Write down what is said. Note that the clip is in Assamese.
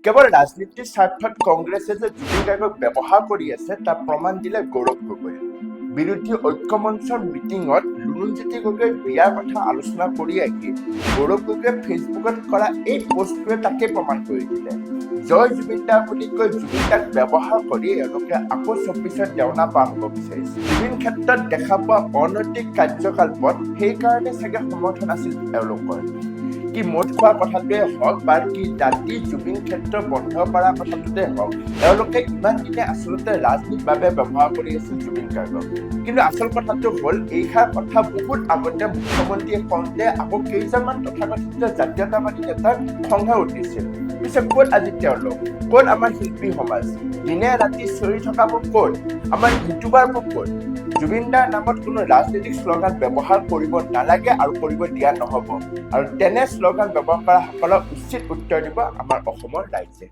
কেৱল ৰাজনীতিৰ স্বাৰ্থত কংগ্ৰেছে যে জুবিন গাৰ্গক ব্যৱহাৰ কৰি আছে, তাৰ প্ৰমাণ দিলে গৌৰৱ গগৈয়ে। বিৰোধী ঐক্যমঞ্চৰ মিটিঙত লুৰুণজ্যোতি গগৈৰ বিয়াৰ কথা আলোচনা কৰি আহি গৌৰৱ গগৈয়ে ফেচবুকত কৰা এই পষ্টটোৱে তাকে প্ৰমাণ কৰি দিলে। জয় জুবিন দা বুলি কৈ জুবিন দাক ব্যৱহাৰ কৰি এওঁলোকে আকৌ 24ত দেওনা পাৰ হ'ব বিচাৰিছে। জুবিন ক্ষেত্ৰত দেখা পোৱা অনৈতিক কাৰ্যকলাপত সেইকাৰণে চাগে সমৰ্থন আছিল এওঁলোকৰ। কি মদ খোৱা কথাটোৱে হওক বা কি ৰাতি জুবিন ক্ষেত্ৰ বন্ধ কৰা কথাটোতে হওক, এওঁলোকে ইমান দিনে আচলতে ৰাজনীতিৰ বাবে ব্যৱহাৰ কৰি আছিল জুবিন গাৰ্গক। কিন্তু আচল কথাটো হ'ল, এইষাৰ কথা বহুত আগতে মুখ্যমন্ত্ৰীয়ে কওঁতে আকৌ কেইজনমান তথাকথিত জাতীয়তাবাদী নেতাৰ খংহে উঠিছিল। পিছে ক'ত আজি তেওঁলোক? ক'ত আমাৰ শিল্পী সমাজ? দিনে ৰাতি চিঞৰি থকাবোৰ ক'ত? আমাৰ ইউটিউবাৰবোৰ ক'ত? জুবিন দাৰ নামত কোনো ৰাজনৈতিক শ্লোগান ব্যৱহাৰ কৰিব নালাগে আৰু কৰিব দিয়া নহ'ব আৰু তেনে শ্লোগান ব্যৱহাৰ কৰা সকলক উচিত উত্তৰ দিব আমাৰ অসমৰ ৰাইজে।